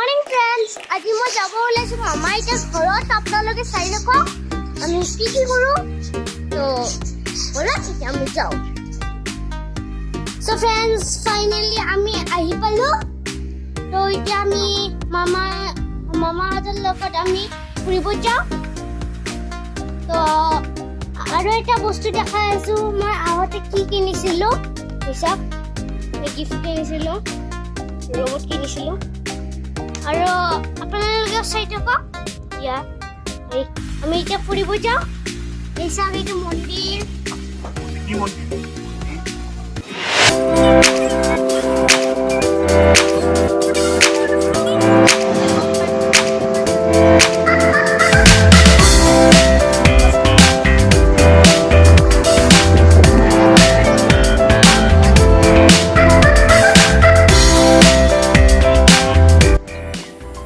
Morning friends, আজি মই যাব ওলাইছোঁ মামা আইতাৰ ঘৰত। আপোনালোকে চাই থাকক আমি কি কি কৰোঁ। তো ব'লক, এতিয়া আমি যাওঁ। চ' ফ্ৰেণ্ডছ, ফাইনেলি আমি আহি পালোঁ। তো এতিয়া আমি মামাহঁতৰ লগত আমি ফুৰিব যাওঁ। তো আৰু এটা বস্তু দেখাই আছোঁ, মই আগতে কি কিনিছিলোঁ হিচাপ গিফ্ট কিনিছিলোঁ, ৰবট কিনিছিলোঁ আৰু আপোনালোকেও চাই থাকক। ইয়া এই আমি এতিয়া ফুৰিব যাওঁ। এই চাওক, এইটো মন্দিৰ। কি মন্দিৰ?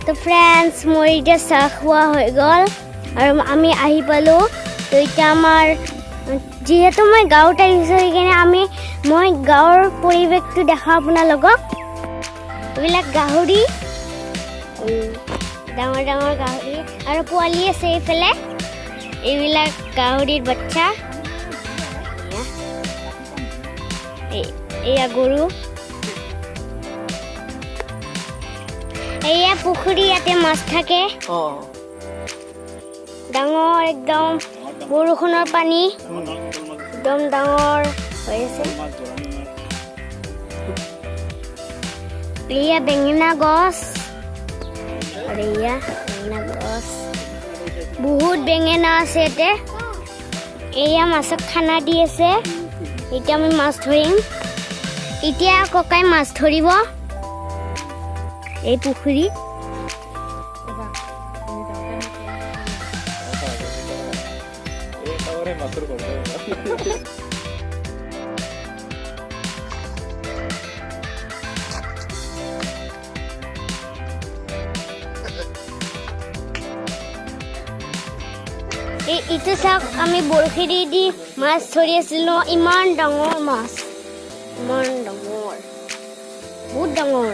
তো ফ্ৰেণ্ডছ, মোৰ এতিয়া চাহ খোৱা হৈ গ'ল আৰু আমি আহি পালোঁ। তো এতিয়া আমাৰ যিহেতু মই গাঁৱত আহিছোঁ, সেইকাৰণে মই গাঁৱৰ পৰিৱেশটো দেখাওঁ আপোনালোকক। এইবিলাক গাহৰি, ডাঙৰ ডাঙৰ গাহৰি আৰু পোৱালি আছে এইফালে। এইবিলাক গাহৰিৰ বাচ্চা। এয়া। এয়া গৰু, এয়া পুখুৰী, ইয়াতে মাছ থাকে। ডাঙৰ একদম, বৰষুণৰ পানী একদম ডাঙৰ হৈ আছে। এয়া বেঙেনা গছ আৰু এয়া বেঙেনা গছ, বহুত বেঙেনা আছে ইয়াতে। এয়া মাছক খানা দি আছে। এতিয়া আমি মাছ ধৰিম। এতিয়া ককাই মাছ ধৰিব এই পুখুৰীত। একেবাৰে মাছৰ ঘৰ। এই ইটো চাওক, আমি বৰশী দি দি মাছ ধৰি আছিলো। ইমান ডাঙৰ মাছ, ইমান ডাঙৰ, বহুত ডাঙৰ।